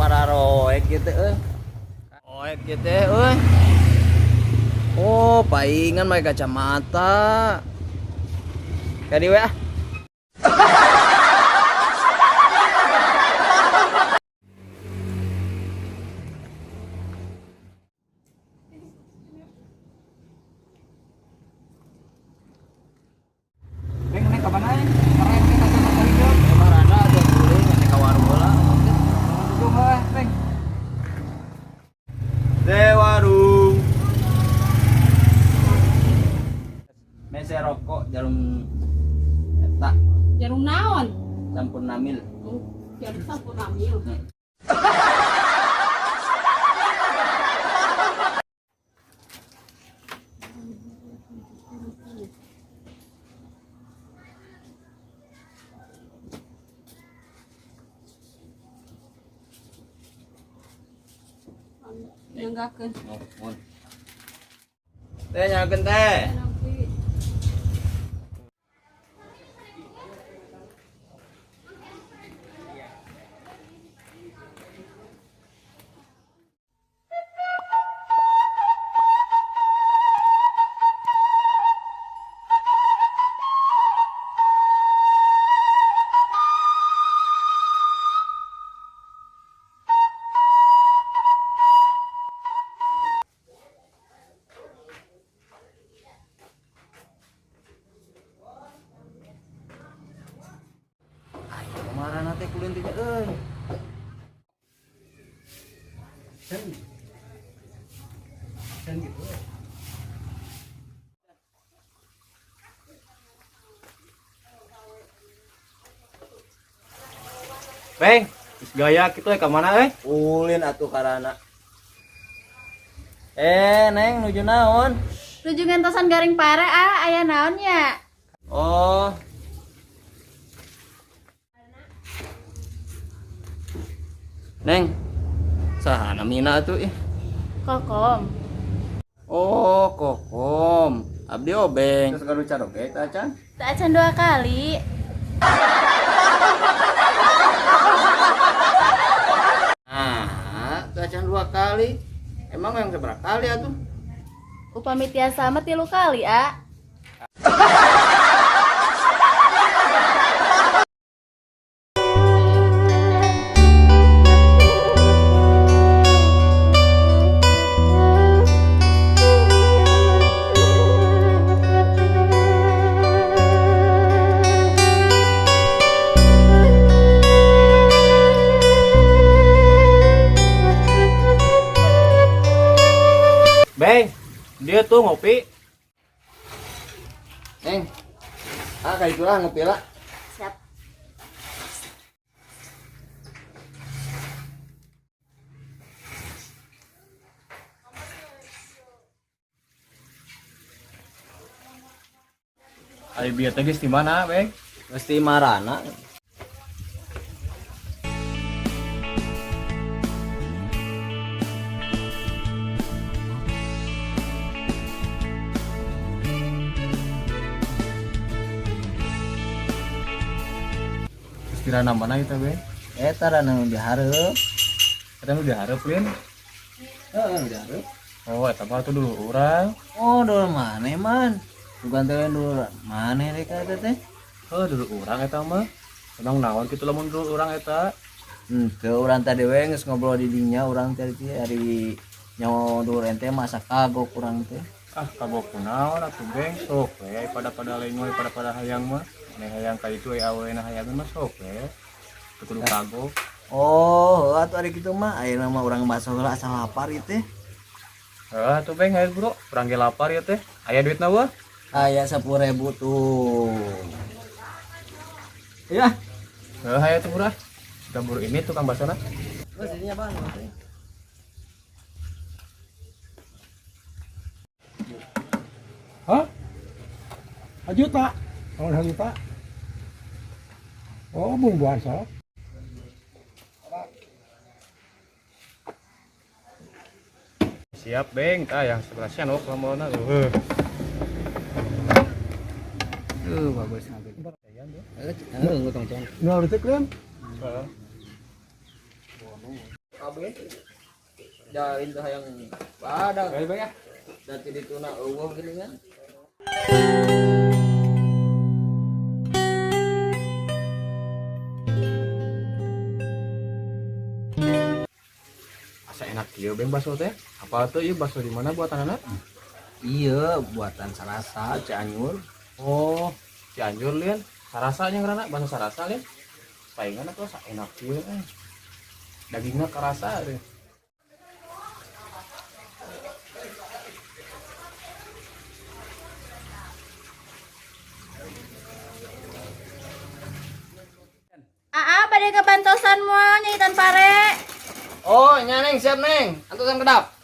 Pararoek gitu euy. Oek gitu euy. Oh, paingan pakai kacamata. Kadi we ah. Neng, neng kapan aja? Keren nih kacamata hijau. Emang rada ada guling ane ka warung heula. Duduk lah, Neng. Teh warung. Mese rokok jarum eta Jarum naon? Campur namil. Oh, jarum sampurnamil. Nyanggakeun. Nuhun. Teh nyalakeun teh. Nampi. Ayo marana teh kulin teh euy. Sen. Sen gitu. Beng, geus gaya kitu ka mana euy? Ulin atuh karana. Eh, Neng nuju naon? Nuju ngentosan garing pare ah, aya naon ya? Oh. Neng, saha namina atuh ih? Kokom. Oh, Kokom. Abdi Obeng. Terus gaduh caroge teh acan? Tak acan dua kali. Nah, teu acan dua kali. Emang yang seberapa kali atuh? Upami tiasa mah 3 kali, ah. Beng, dia tuh ngopi. Neng. Ah, kayak itulah ngopi lah. Siap. Ari bieu teh geus di mana, Beng? Mesti marana. Geus di rana mana itu, Beng? Eta rana nu dihareup. Eta nu dihareup, Lin. Heeh, nu dihareup. Oh, eta mah tuh dulu urang. Oh, dulu mana, Man? Bukan teh dulu mana rek eta teh? Heuh, dulu urang eta mah. Emang naon kitu lamun dulu urang eta? Teu urang tadi we geus ngobrol di dinya urang teh teh ari nyawa dulur ente masa kagok urang teh. Ah, kagok kunaon atuh, Beng? Sok we ai pada-pada lengoy pada-pada hayang mah. Ane hayang ka itu ai awena hayang mah sok we. Teu kudu kagok. Oh, heuh atuh ari kitu mah ayeuna mah urang baso heula asa lapar ieu teh. Heuh atuh Beng, hayu bro. Urang ge lapar ieu teh. Aya duitna wah? Aya 10.000 tuh. Ya. Heuh, hayu tuh murah. Sudah buru ini tukang basona. Terus ininya bang, Hah? Juta. Oh, juta. Oh, belum puasa. Siap, Beng. Tah yang sebelah sana lamun tuh. Bagus. Heeh, ngutang can. Nol detik, Lin. Heeh. kabeh. Jain teh hayang badag. Bae bae ah. Dan ti dituna eueuh gini kan. Asa enak kieu beng bakso teh. Apa tuh ieu bakso di mana buatanana? Iya, buatan Sarasa Cianjur. Oh, Cianjur lian. Sarasa nya ngaranna, bakso Sarasa lian. Paingan atuh asa enak kieu eh. Dagingna kerasa deh. Aa bade kabantosan moal nyahitan pare. Oh, nya Neng, siap Neng. Antosan kedap.